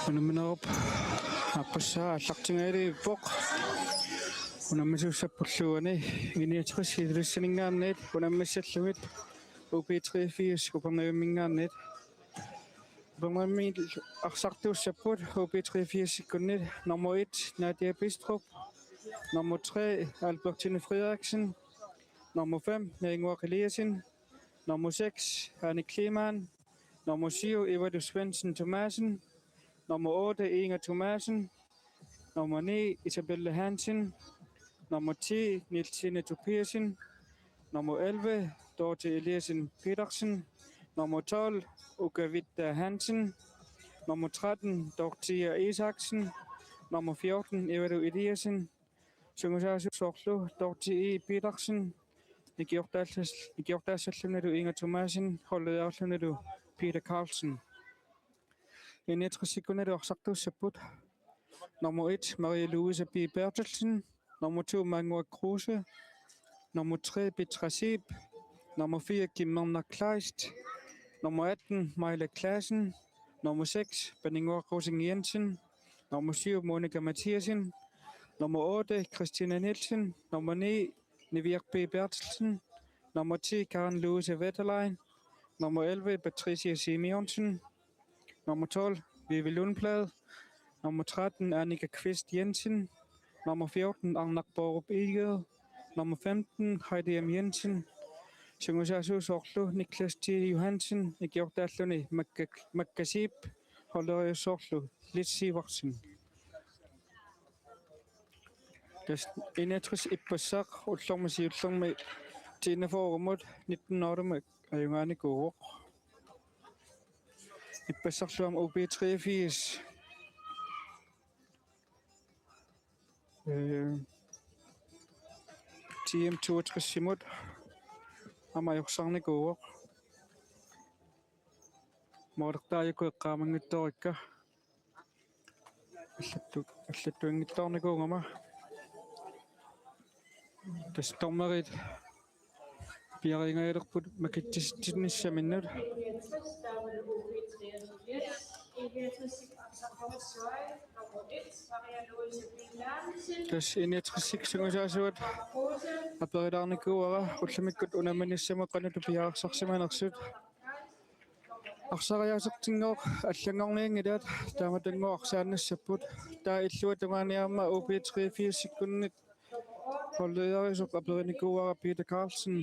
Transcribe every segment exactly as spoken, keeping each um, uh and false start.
Unamminerup aappassaa aallartingajalerpoq. Unammisuussappulluunniit I niogtres Ilulissaninngaanniit unammissallugit U B treogfirs Upernavimminngaanniit. Upernavimmi arsartuussapput U B treogfirsikkunniit: nummer et, Nadia Bistrup; nummer tre, Albertine Frederiksen; nummer fem, Nainguaq Eliasen; nummer seks, Hanne Kleemann; nummer syv, Eva Luz Svendsen Thomassen; nummer otte, Inger Thomassen; nummer ni, Isabella Hansen; nummer ti, Nielsine Tobiassen; nummer elleve, Dorte Eliasen Petersen; nummer tolv, Ukavitta Hansen; nummer tretten, Dorthea Isaksen; nummer fjorten, Eva Luz Eliasen. Sungiusaasup soorlu Dorthe E. Petersen, ikiortaassal-, ikiortaassallunilu Inger Thomassen, holdlederlunilu Peter Carlsen. I niogtresikkunnilu arsartuussapput: nummer et, Maria Louise B. Berthelsen; nummer to, Magnua Kruse; nummer tre, Petra Zeeb; nummer fire, Kim Mørner Kleist; nummer atten, Maila Klassen; nummer seks, Pernille Rosing Jensen; nummer syv, Monica Mathiassen; nummer otte, Christina Nielsen; nummer ni, Niviaq B. Berthelsen; nummer ti, Karen Louise Wetterlein; nummer elleve, Patricia Simonsen; nummer tolv, Vivi Lundblad; nummer tretten, Annika Kvist Jensen; nummer fjorten, Arnaq Borup Egede; nummer femten, Heidi M. Jensen. Sungiusaasup soorlu Niklas T. Johansen, ikiortaalluni Makka-, Makka Zeeb, holdlederip soorlu Lis Sivertsen. Tassa I niogtres ippassaq ullormi siullermi T enogfyrremut nitten hundredemut ajugaanikuuvoq. Ippassarlu aamma U B treogfirs, øh, T M toogtresimut aamma ajorsarnikuuvoq. Moolertaajuku eqqaamanngitsoorikka. Allattu-, allattuinngitsoornikuugama. Tassa dommerit piareeringajalerput makitsisitsinissaminnut. Tassa I niogtresip sungiusaasuat aperilaarnikuuara ullumikkut unamminissamut qanoq piareersarsimanersut. Arsariaasertinngooq allanngornianngilaat, taamatut arsaq arsaannissapput. Taava illuatungaani aamma U B treogfirsikkunniit holdlederiusoq aperinikuuara Peter Carlsen.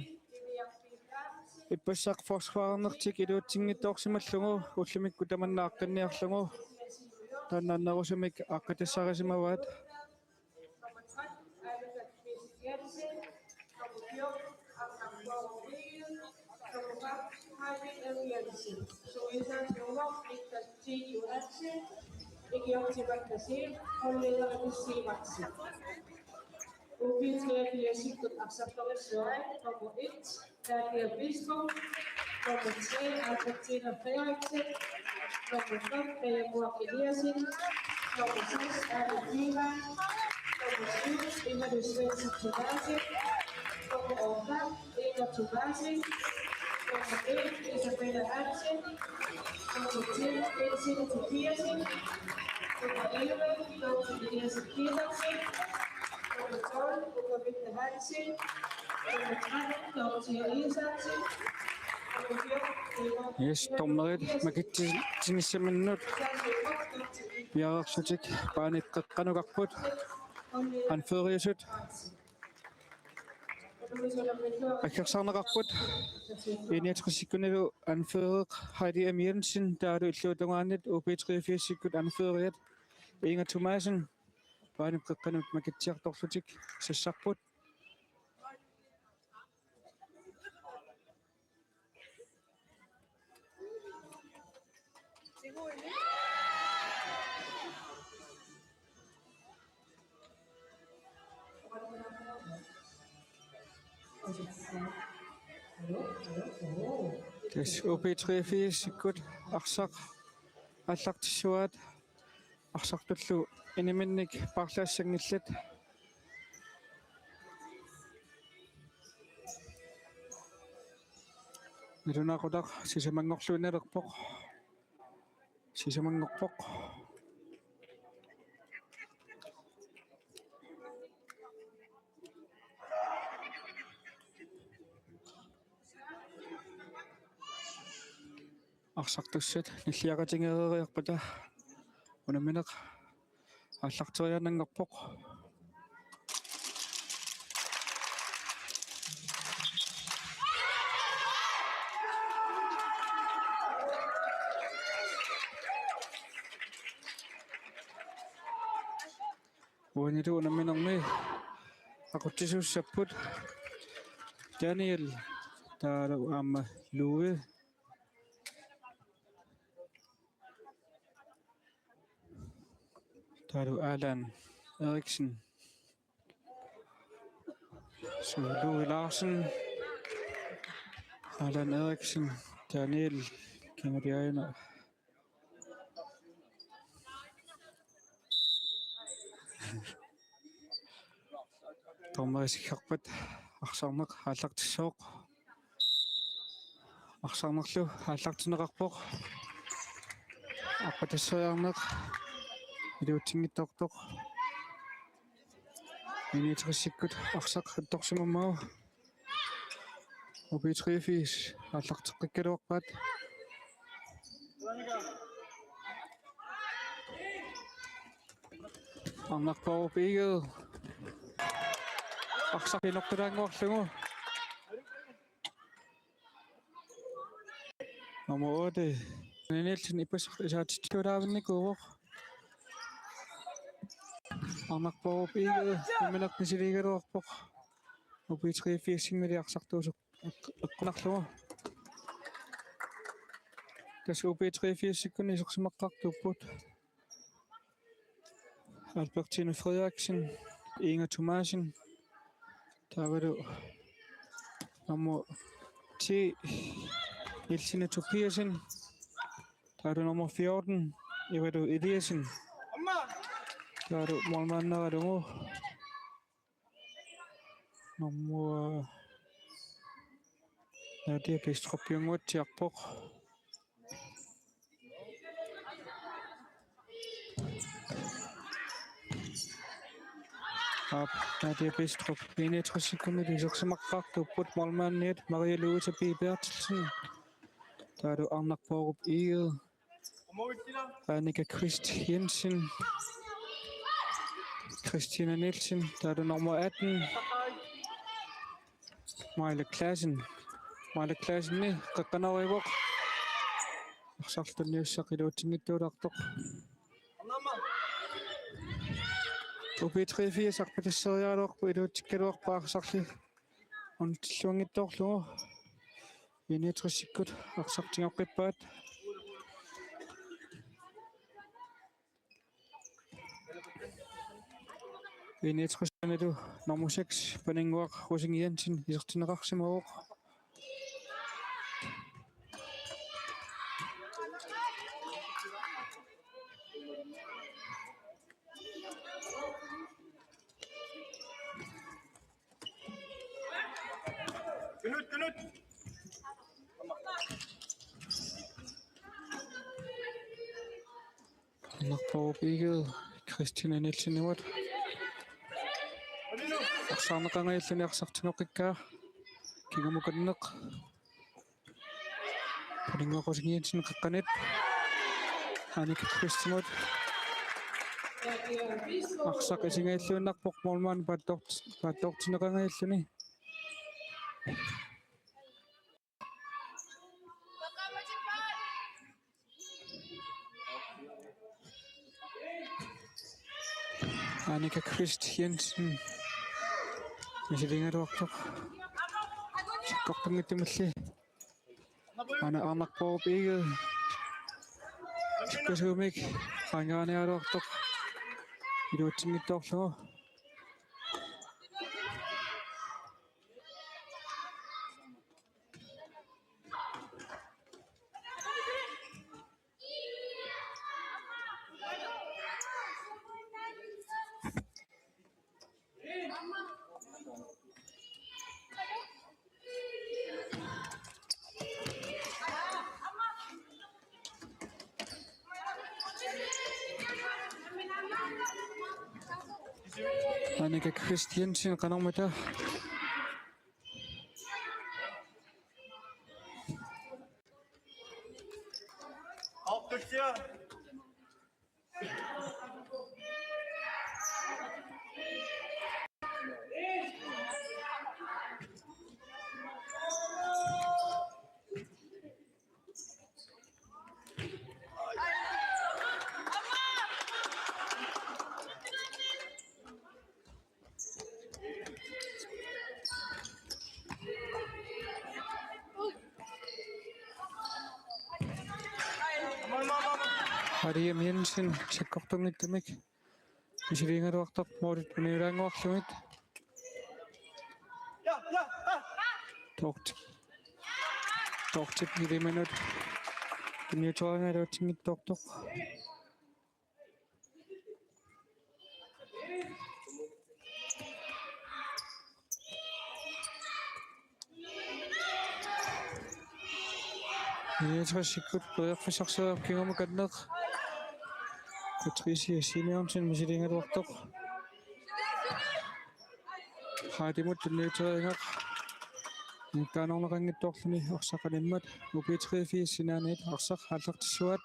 Ippassaq forsvarernertik iluatsinngitsoorsimallugu ullumikkut tamanna aaqqinniarlugu. Taanna annerusumik aaqqitassarisimavaat. Nummer tretten, Alex Jensen. Nummer fjorten, Anna Borg Egede. Nummer femten, Heidi M. Jensen. Sungiusaasoq Niklas T. Johansen, ikiortaa Makka Zeeb, holdleder Lis Sivertsen. U B treogfirsikkut arsartorujussuuaat: nummer et, Nadia Bistrup; nummer tre, Albertine Frederiksen; nummer to, Nainguaq Eliasen; nummer seks, Hanne Kleemann; nummer syv, Eva Luz Svendsen Thomassen; nummer otte, Inger Thomassen; nummer ni, Isabella Hansen; nummer ti, Nielsine Tobiassen; nummer elleve, Dorthe Eliasen Petersen; nummer tolv, Ukavitta Hansen; nummer tretten, Dorthea Isaksen; nummer fjorten, Yes, dommerit makitsisitsinissaminnut piareersutik baanip qeqqanukarput. Anføreriusut aggersarneqarput. I niogtresikkunnilu anfører Heidi M. Jensen, taavalu illuatungaaniit U B treogfirsikkut anføreriat Inger Thomassen baanip qeqqanut makitsiartorlutik sassarput. Tassa U B treogfirsikkut arsaq aallartissuaat, arsartullu iniminnik paarlaassanngillat. Nalunaaqutaq sisamanngorluinnalerpoq. Sisamanngorpoq. Arsartussat nilliaqatigeeriarpata unammineq aallarteriaannanngorpoq. Uanilu unamminermi aqutsisuussapput Daniel taavalu aamma Louis. Taavalu Allan Eriksen. Sulu Larsen. Allan Eriksen. Daniel Kingariaina. Dommerip isikkoqarpat arsarneq aallartissooq. Arsarnerlu aallartinneqarpoq. Arpatasseriarneq iluatsinngitsoortoq. I-niogtresikkut arsaq attorsimammagu. U B treogfirs aallarteqqikkaluarpaat. Arnarpoorup Egede. Arsaq inortulaannguarlugu. Nummer otte. Nielsen ippassaq isaatittuulaavinnikuuvoq. Arnarpoorup Egede nammineq misiliigaluarpoq. U B treogfirsimmili arsartuusoq eqqunarlugu. Tassa U B treogfirsikkunni isersimaqqaartuupput. Albertine Frederiksen, Inger Thomasen, taavalu nummer ti, Nielsine Tobiassen, taavalu nummer fjorten, Ivalu Eliassen, taavalu målmanderalugu nummer Nadia Bistrup Jungutsiarpoq. Aap, Nadia Bistrup, I-niogtresikkut isersimaqqaartuupput, målmandiat Maria Louise B. Berthelsen. Taavalu Arnarpoorup Egede. Annika Christ Jensen. Christina Nielsen, taavalu nummer atten. Maila Klassen. Maila Klassen, ni, qeqqanerivoq. Arsarlu tunniussaq iluatsinngitsoortoq. U B treogfirs arpatasseriaraluarpoq, iluatsikkaluarpaa arsarli. Unnutilluanngitsoorlugu. I-niogtresikkut arsaq tigoqqippaat. I-niogtresianilu nummer seks, Paninnguaq Rosing Jensen, isertinneqarsimavoq. Kanut, kanut. Arnarpoorup Egede, Christina Nielsenimut. Arsaarneqangaalluni arsaq tigoqqikkaa. Kingamukanneq. Paninnguaq Rosing Jensen qeqqanit. Annika Christimut. Arsaq isigaluinnarpoq, målmand paatsoort-, paatsoortinneqangaalluni. Annika Christ Jensen misiliigaluartoq. Tikkortunngitsumilli. Aana Arnarpoorup Egede. Tikkasuumik qaangeraniaraluartoq. Iluatsinngitsoorlugu. Annika Christ Jensen, qanormita? Ariam Jensen sakkortunngitsumik misiliigaluartoq, målit uniulaannguarlugit. Toortip. Toortip ilimanut tunniuteriaraa iluatsinngitsoortoq. Niogtresikkut periarfissarsiorput kinguneqarneq. Patricia Simeonsen misiliigaluartoq. Haadimut tunniuteriaraa. Nukkaanorneqanngitsoorluni arsaq animmat. U B treogfirs sinaaniit arsaq aallartissuaat.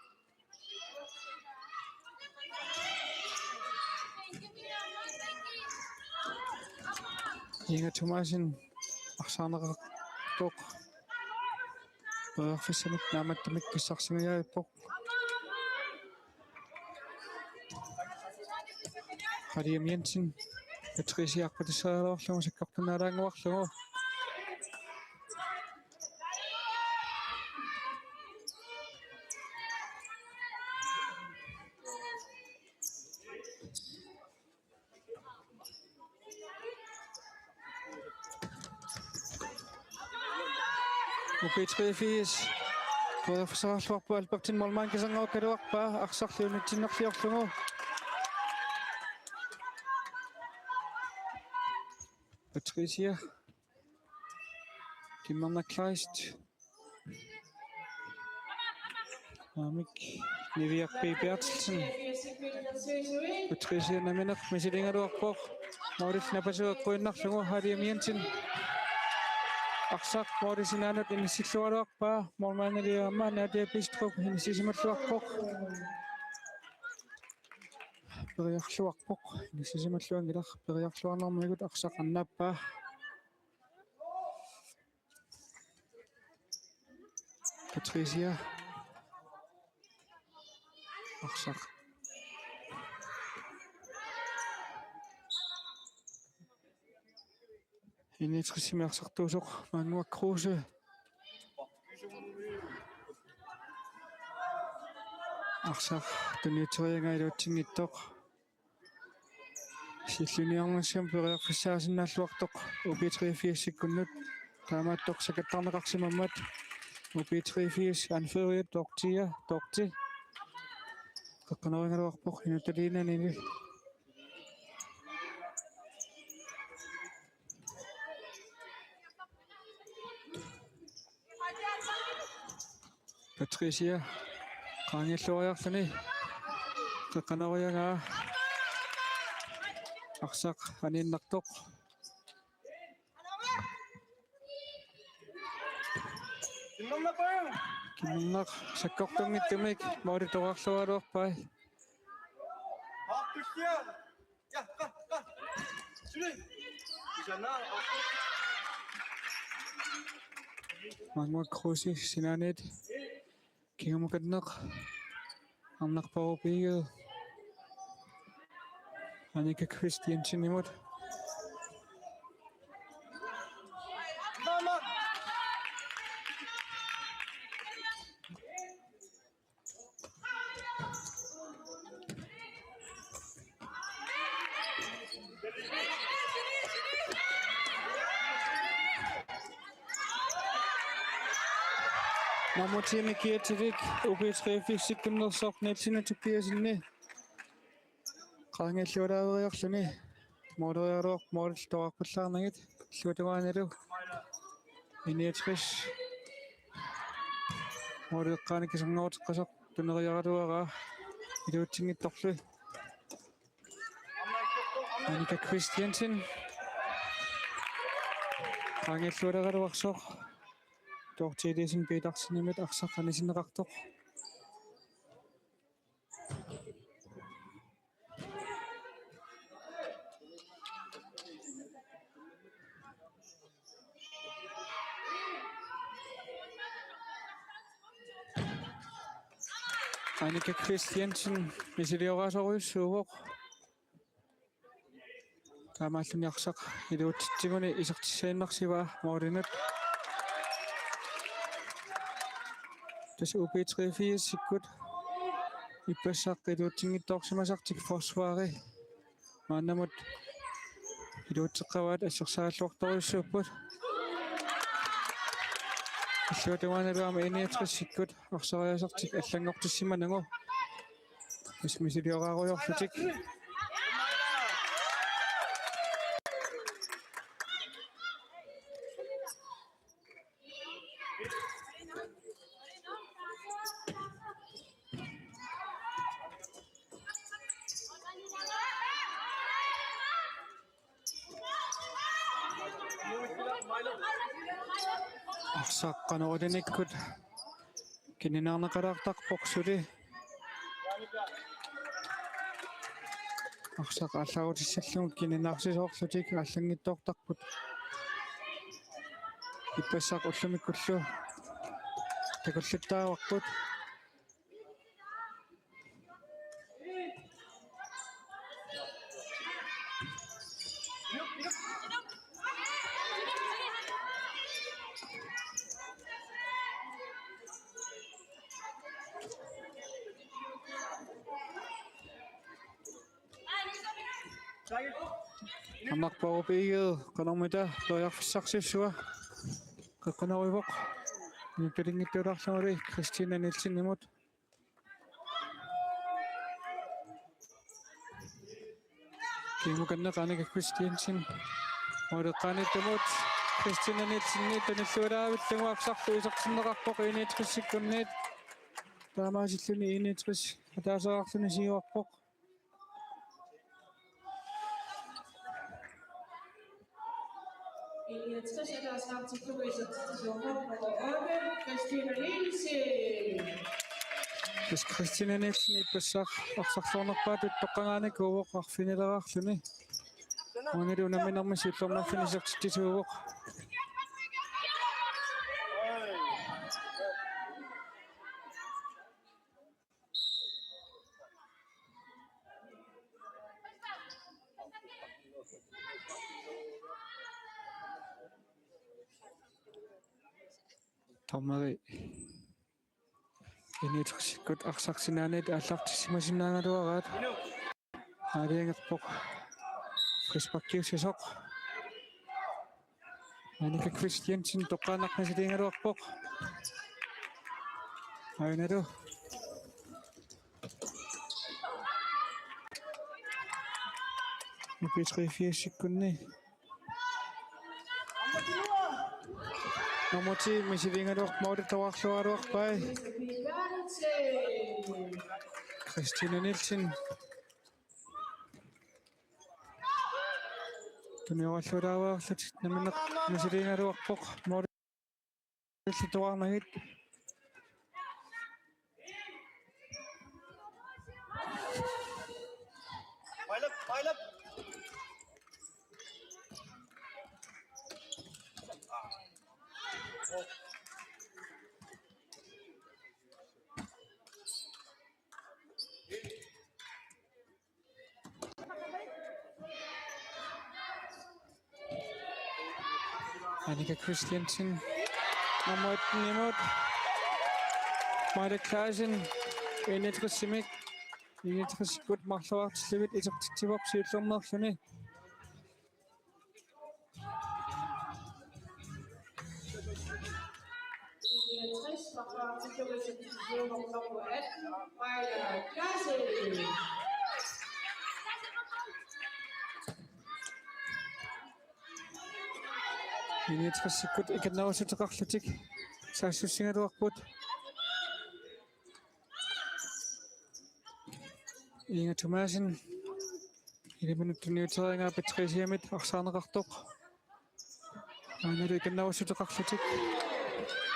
Inga Thomasen arsaarneqartoq. Periarfissamik naammattumik pissarsingajaarpoq. William Jensen. Patricia arpatissaraluarlugu sakkortunnaalaannguarlugu. U B treogfirs. Periarfissarluarpaa, Albertin målmand kiserngarukaluarpaa, arsarli unitsinnerliorlugu. Patricia. Kimmernak Kleist. Aamma Niviaq P. Berthelsen. Patricia nammineq misiliigaluarpoq. Målip napasua eqquinnarlugu William Jensen. Arsaq målip sinaanut inissilluaraluarpaa. Målmandili aamma Nadia Bistrup inissisimalluarpoq. Periarluarpoq. Inissisimalluanngilaq, periarluarnermigut arsaq annaappaa. Patricia. Arsaq. Enogtresimi arsartuusoq Manuel Kruse. Arsaq tunniuteriaraa iluatsinngitsoq. Siullerniarnissamut periarfissaasinnaalluartoq U B treogfirsikkunnut. Taamaattoq sakattarneqarsimammat U B treogfirs anføreriat Dorthea, Dorthe. Qeqqanorigaluarpoq inuttaliinnarnili. Patricia qaangiilluariarluni. Qeqqanoriaraa. Arsaq aniinnartoq. Kimmernak sakkortunngitsumik målip toqqarluaraluarpaa. Magnus Kruse sinaaniit kinguneqarneq. Arnaq Poul Pigel. Annika Christiansenimut. Nummer ti-mi kiatsilik U B treogfirsikkunnersoq Nielsine Tobiassenip qaangiillualaariarluni. Måleriaraluarpoq målip toqqarpallaarnagit. Illuatungaanilu enogtres målip eqqaani kiserngaruteqqasoq tuneriaraluaraa iluatsinngitsorlu. Annika Christiansen. Qaangiillualeraluarsoq. Dorthe Eliasen Petersenimit arsaq aniisinneqartoq. Annika Christiansen misilioraasorujussuuvoq. Taamaalluni arsaq iluatsitsiguni isertissaannarsimavaa målinut. Tassa U B treogfirsikkut Ippassaq iluatsinngitsoorsimasartik forsvari maannamut iluatseqqavaat, assersuutigaluartorujussuupput. Illuatungaanut aamma I-niogtresikkut arsariaasertik allanngortissimanagu. Misilioraarujoorlutik. Arsaq qanoq ilinikkut kininaarneqalaartarpoq suli. Arsaq aallaarutissallugu kininaarsisoorlutik aallanngitsoortarput. Ippassaq ullumikkullu takullattaavarput. Amarpaarup I G qanormita periarfissarsiussua qeqqanoruvoq. Nutalinngittuulaarlugulu Christina Nielsenimut. Kimukanne Annika Christiansen. Måleqqaaniittumut Christina Nielsen tunilluulaavillungu arsarlu isertinneqarpoq I-niogtresikkunniit. Taamaasilluni I-niogtres ataaseqarluni siuarpoq. Christina Nielsen ippassaq arsarluarnerpaatut toqqagaanikuuvoq arfinileraarluni. Uanilu unamminermi siullermeerluni isertitsisuuvoq. Dommeri I-niogtresikkut arsaq sinaaniit aallartissimasinnaagaluaraat. Aalajangerpoq frisparkiussisoq. Annika Christiansen toqqaannaq misiliigaluarpoq. Ainalu. B treogfirsikkunni. Nummer ti misiliigaluarpoq, målittuarluaraluarpai. Christina Nielsen. Tunniugalluarlutik nammineq misiliigaluarpoq. Målittuarnagit. Målip, målip. Annika Christiansen. Nummer et-imut Maja Clausen. Enogtresimik. Enogtresikkut marluartillugit isertitsivoq siullermeerluni. Enogtresikkut ikinnerussuteqarlutik saassussigaluarput. Inga Thomasen. Ilaminuttuniuteriaraa Patriciamit arsaarneqartoq. Aanalu ikinnerussuteqarlutik.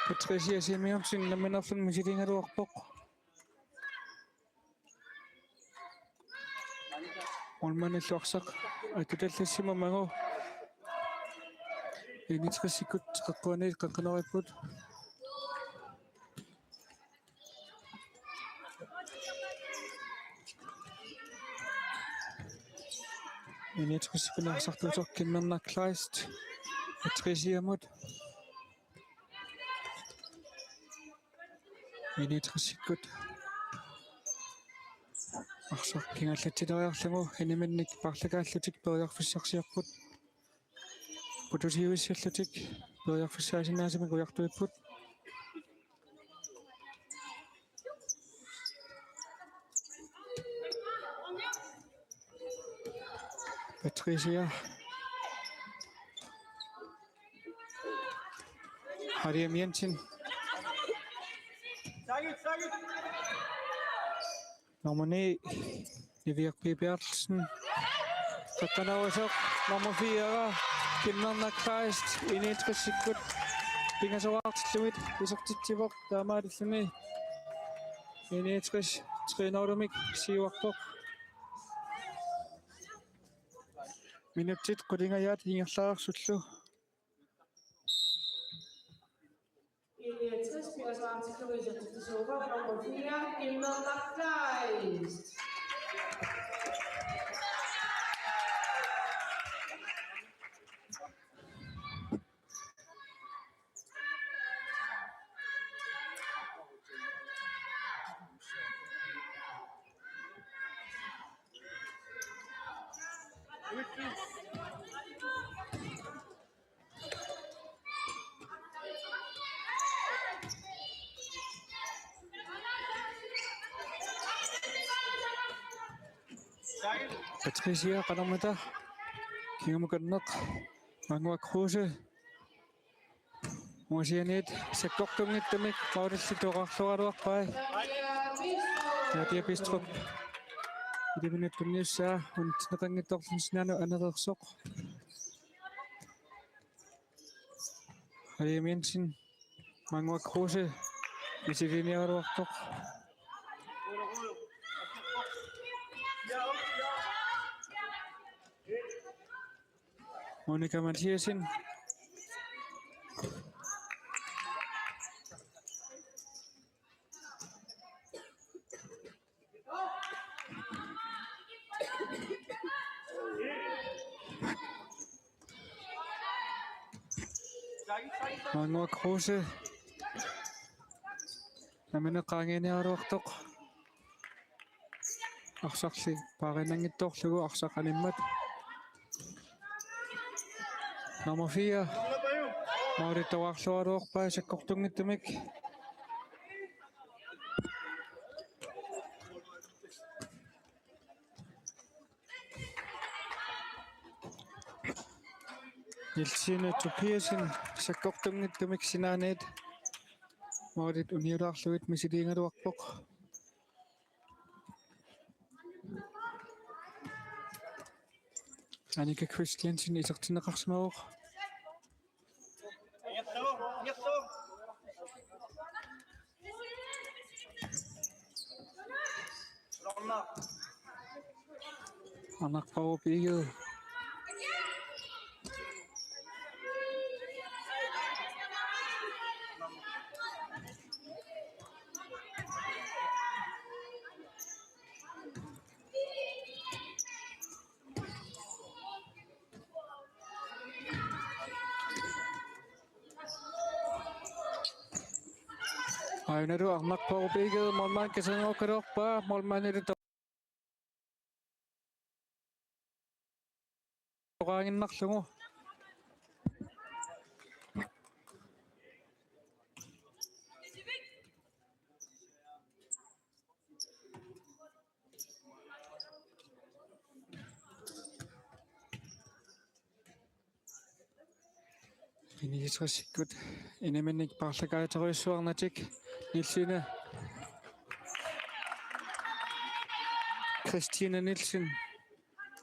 Patricia Simeonsen nammineerluni misiliigaluarpoq. Målmandillu arsaq atutallassimammagu. Enogtresikkut qeqquaniit qeqqanoripput. Enogtresikkut arsartuusoq Kimmerna Kleist Patriciamut. Enogtresikkut Arsaq kingullertileriarlugu iniminnik paarlakaallutik periarfissarsiorput. Putusiuissallutik periarfissaasinnaasumik ujartuipput. Patricia. Harriet Jensen. Nummer ni, Niviaq P. Berthelsen. Qeqqanoorusoq nummer fire, Kimmerna Kleist, I-69-ikkut pingasoraartillugit isertitsivoq, taamaalilluni I-69 tre-nul-imik siuarpoq. Minutsit qulingajaat ingerlareersullu. I-69 pingasoraartillugit isertitsisuuvoq nummer fire, Kimmerna Kleist. Patricia qanormita, kingamukanneq, Maannguaq Kruse. Ungasianiit sakkortunngitsumik målillu toqqarluaraluarpai. Nadia Bistrup. Iliminut tunniussaa unitsinneqanngitsoorluni sinaanut anereersoq. Harriet Jensen, Maannguaq Kruse, misiliiniaraluartoq. Monika Mathiassen. Maannguaq Kruse. Nammineq qaangiiniaraluartoq. Arsarli paarinnanngitsoorlugu arsaq animmat. Nummer fire. Målittoqarluaraluarpaa sakkortunngitsumik. Nielsine Tobiassen sakkortunngitsumik sinaaniit målit uniulaarlugit misiliigaluarpoq. Annika Christiansen isertinneqarsimavoq. Arnaq Poulsen. Aajuna Arnaq Poulsen målmand kasanngukkaluarpaa, målmandilu toqaannarlugu. I-niogtresikkut iniminnik paarlakaaterujussuarnatik Nielsine, Christine Nielsen,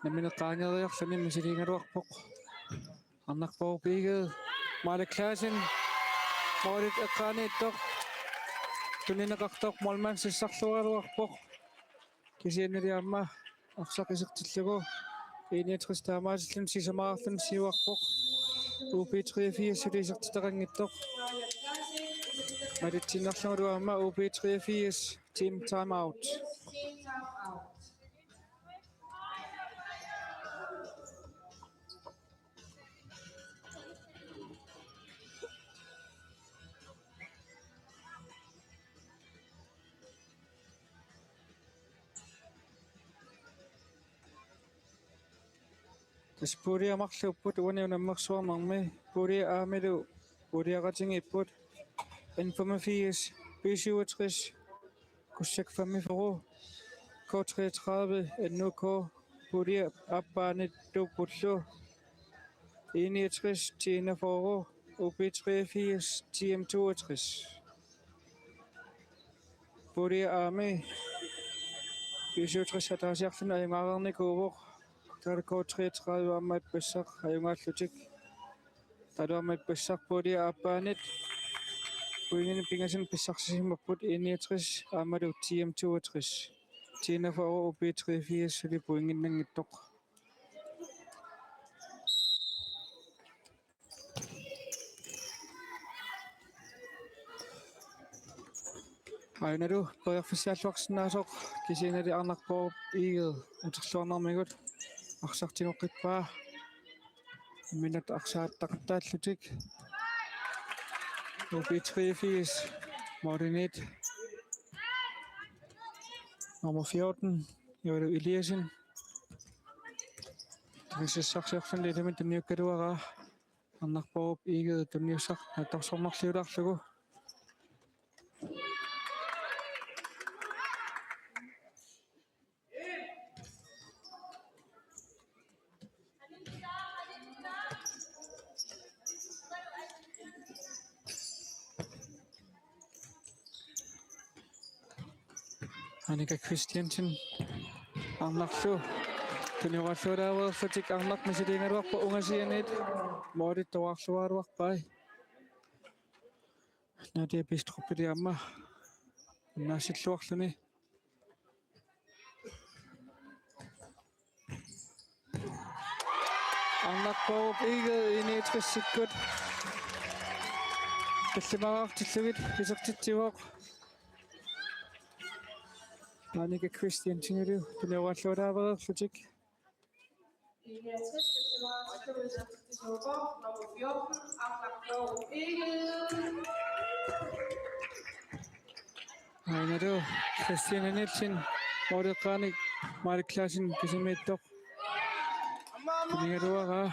nammineq qaangeeriarluni misiliigaluarpoq. Arnaq Poulsen, Maale Clausen, målit eqqaaniittoq tunineqartoq, målmand sassarluaraluarpoq. Kisiannili aamma arsaq isertillugu I-niogtres taamaasilluni sisamaarluni siuarpoq. U B treogfirs isertitaqanngitsoq. Malitsiinnarlugulu aamma U B treogfirs team timeout. Tassa puljit marluupput uani unammersuarnermi. Pulje A-milu puljaqatigiipput. N femogfirs, B syvogtres, Kusak femogfyrre, K treogtredive, N O K, pulje aappaanit dubbellu, E niogtres, T enogfyrre, O B treogfirs, T M toogtres. Pulje A-mi B syvogtres ataasiarluni ajugaareernikuuvoq. Taavalu K treogtredive aamma ippassaq ajugaallutik. Taavalu aamma ippassaq pulje aappaanit pointinik pingasut pissarsisimapput, E niogtres aammalu T M toogtres. T enogfyrre, O B treogfirs suli pointinnanngitsoq. Aajuna periarfissaalluarsinnaasoq, kisiannili Arnarpoorup Egede uterluarnermigut arsaq tigoqqippaa. Imminut arsaq aattaqattaallutik. O B treogfirs målimiit nummer fjorten, Joel Eliassen. Tunisassarsiorluni ilumut tunniukkaluaraa. Arnarpoorup Egede tunniussaq naatsorsornerliulaarlugu. Annika Christiansen. Arnarlu tunioraalluarlutik, Arnaq misiliigaluarpoq ungasianiit, målip toraarluaraluarpai. Nadia Bistrupili aamma naassilluarluni. Arnarpoorup Egede E niogtresikkut tallimaaqqallugit isertitsivoq. Annika Christiansenilu tunioraalluarlutik. Aajuna Christiane Nielsen, måleqqaanik Malik Clausen kisimiittoq. Tunigaluaraa.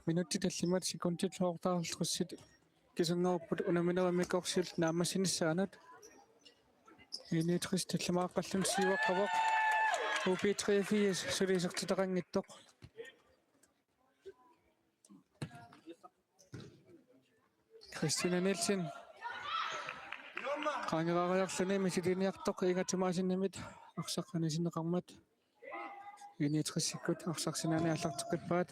Minutsit tallimat sekundit tooghalvtreds kisinngorput unamminerup immikkoortup naammassinissaanut. E niogtres tallimaaqqalluni siuaqqavoq. O B treogfirs suli isertitaqanngitsoq. Christina Nielsen. Qaangeraariarluni misiliiniartoq Inga Thomassenimit arsaq anisinneqarmat. E niogtresikkut arsaq sinaani aallarteqqippaat.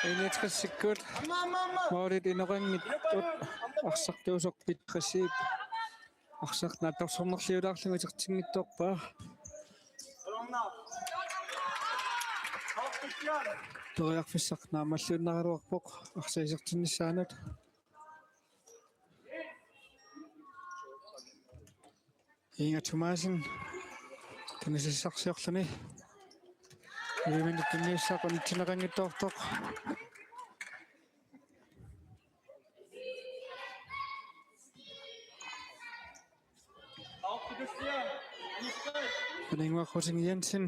E niogtresikkut målit inoqanngitsut arsartuusoq B treogtresikkut arsaq naatsorsornerliulaarlugu isertinngitsoorpaa. Periarfissaq naammalluinnaraluarpoq arsaq isertinnissaanut. Inga Thomassen tunisassarsiorluni. Uiminut tunniussaq unitsinneqanngitsoortoq. Pernille Rosing Jensen.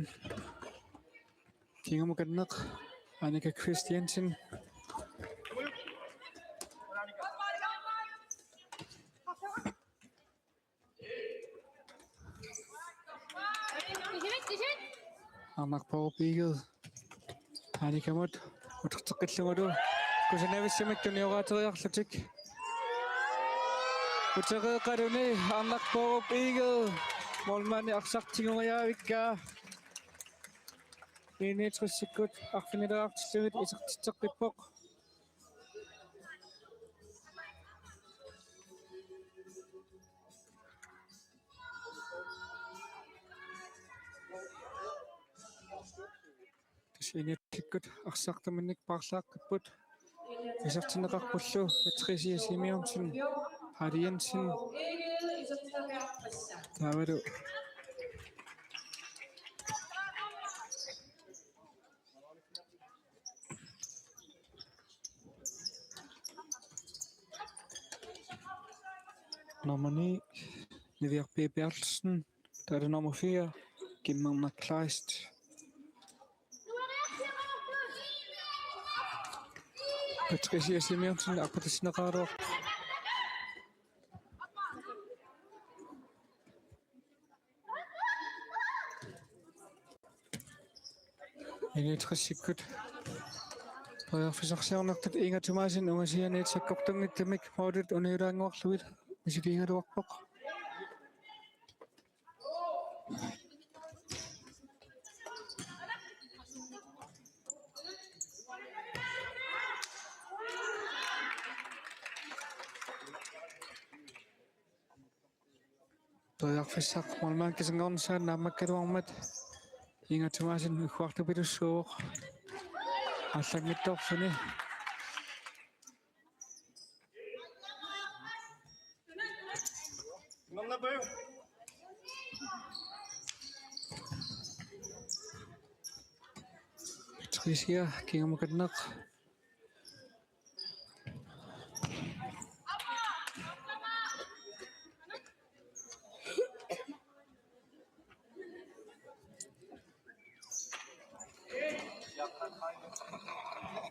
Kingumukanneq Annika Christiansen. Arnarpoorup Egede Anikamut uterteqqillugulu kusanavissumik tuniorateriarlutik. Utereeqqaluni Arnarpoorup Egede målmandi arsaq tigoriaavikkaa. I niogtresikkut arfinileraartillugit isertitseqqippoq. Tassa I niogtresikkut arsaq tamanik paarlaaqqipput. Isertinneqarpullu Patricia Simonsen, Harry Jensen. Taavalu nummer ni, Niviaq P. Berthelsen. Taavalu nummer fire, Kimmerna Kleist. Patricia Simonsen, arpatassinneqaraluarpoq. I niogtresikkut periarfissarsiornertut Inga Thomassen ungasianiit sakkortunngitsumik målit uniulaannguarlugit misiliigaluarpoq. Periarfissaq målmandip kisanngornissaa naammakkaluarmat Inga Thomassen ugguartupilussuuvoq. Allanngitsoorluni. Patricia, kingamukanneq.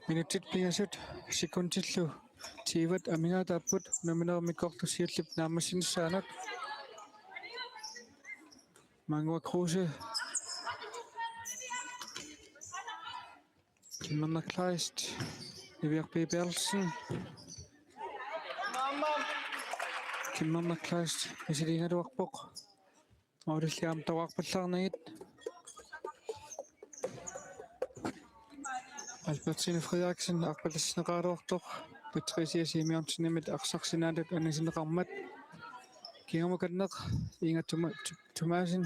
Minutsit pingasut sekundillu tyvet amigaataapput unamminermik mikkortup siulleq naammassinissaanut. Mangua Kruse. Kimmerna Kleist. Niviaq P. Berthelsen. Kimmerna Kleist misiliigaluarpoq. Målilli aamma toqqarpallaarnagit. Albertine Frederiksen arpatassinneqaraluartoq Patricia Simonsenimit arsaq sinaatut anisinneqarmat. Kingamukanneq Inga Thoma-, Thomassen,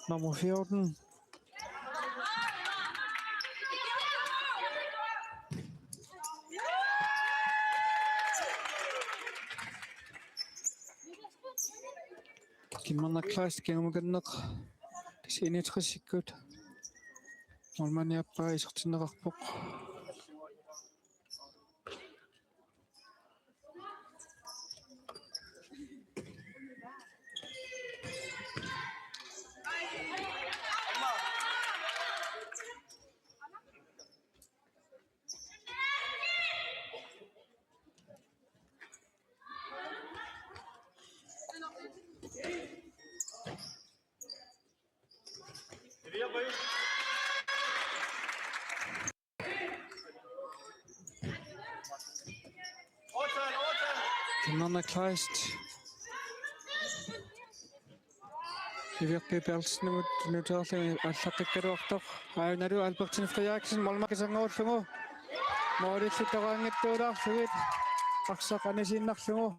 nummer fjorten. Kimmerna Kleist kingamukanneq. Tassa I niogtresikkut målmandiappaa isertinneqarpoq. Kimmerna Kleist. Niviaq P. Berthelsenimut nuuteerluni allaqqikkaluartoq. Aajuna Albertine Frederiksen målmandip kisanngoruullugu. Målillu toqqaanngitsuulaarlugit arsaq anisiinnarlugu.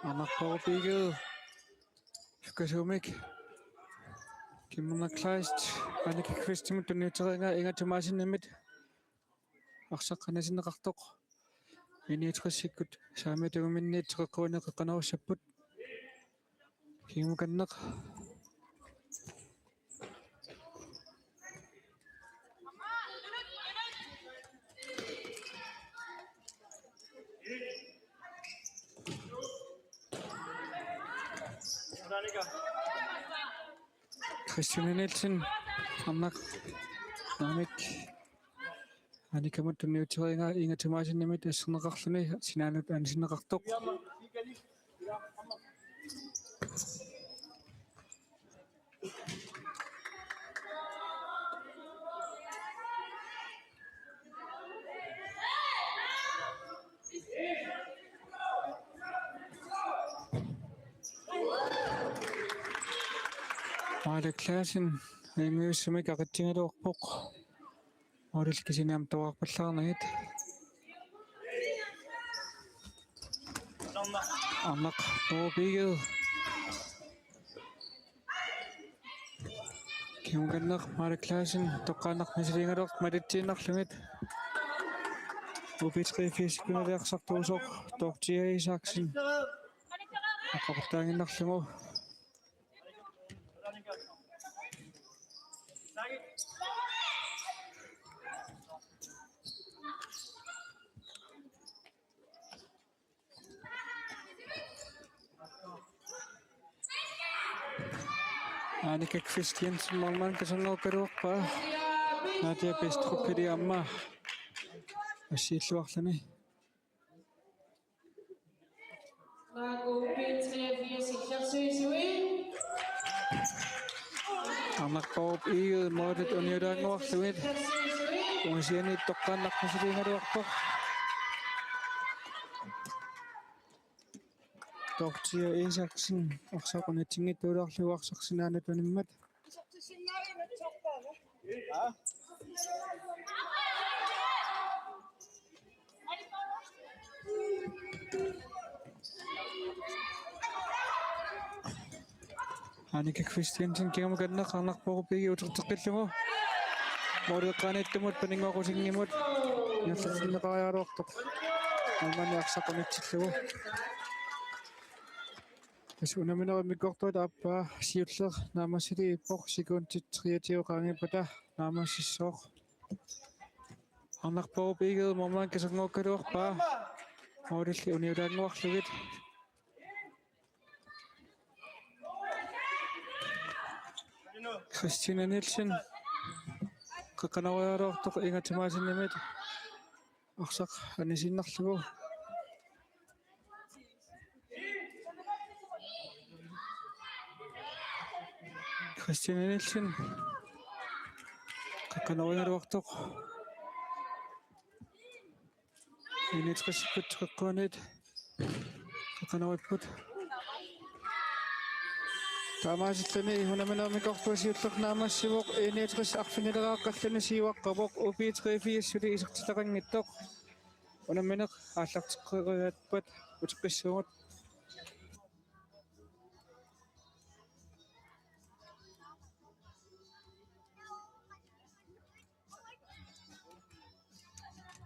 Arnarpoorup Egede. Sukkasuumik. Kimmerna Kleist. Annika Kvistmut tunniuteriaraa Inga Thomassenimit. Arsaq anisinneqartoq. I niogtresikkut saamiata tungaanut teqeqquineq qeqqanerussapput. Kingamukanneq. Christian Nielsen, arnaq, naamik, Annikamut tunniuteriaraa Inga Thomassenimit asserneqarluni sinaanut anisinneqartoq. Maale Clausen, Amiusumik aqitsigaluarpoq. Målip kisianni aamma toqqarpallaarnagit. Arnaq Bourup Egede. Kimukanneq Maale Clausen, toqqaannaq misiliigaluaq malitsiinnarlugit. U B treogfirs-ikkut arsartuusoq Dorthea Isaksen. Aqqapattaaginnarlugu. Annika Christiansen målmandip kasanngukkaluarpaa. Nadia Bistrup aamma assiilluarluni. Arnaq Bourup Egede målit uniulaannguarlugit. Ungasiani toqqaannaq misiliigaluarpoq. Dorthea Isaksen arsaq unitsinngittuulaarlugu arsaq sinaanut animmat. Annika Christiansen kimukanneq Arnaq Bourup Egede uterteqqillugu. Målip eqqaaniittumut paninnguaqusinngimut ingerlatinneqariaraluartoq. Målmandi arsaq unitsillugu. Tassa unamminerup immikkoortuata aappaa siulleq naammassiliippoq, sekundit treogtyve qaangiuppata naammassissooq. Arnaq Bourup Egede målmandip kasanngukkaluarpaa. Målilli uniulaannguarlugit. Christine Nielsen. Qeqqanoriaraluartoq Inga Thomassenimit. Arsaq anisiinnarlugu. Christian Nielsen. Qeqqanoriaraluartoq. Enogtresikkut qeqquanit. Qeqqanoripput. Taamaasilluni unamminerup immikkoortua siulleq naammassivoq, enogtres arfinileraqqalluni siuaqqavoq, U B treogfirs suli isertitaqanngitsoq. Unammineq aallarteqqeriarpat uteqqissuugut.